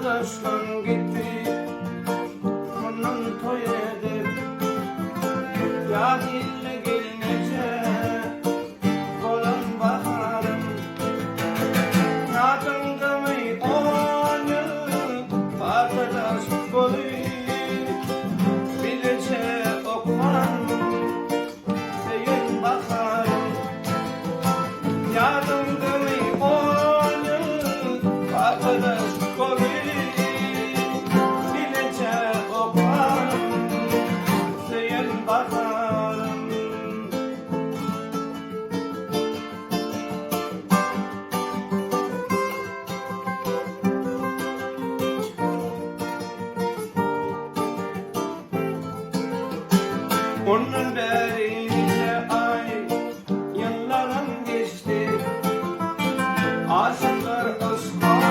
Gardaşlaň gitdi mundan toý edip, Ýaz illi gelneje bolan baharym. Ýadyňdamy on ýyl partadaş bolup, Bileje okan söýen baharym. Ýadyňdamy on ýyl partadaş bolup, Bileje okan söýen baharym. Ondan bäri niçe aý, ýyllaram geçdi. Aşyklar yşka.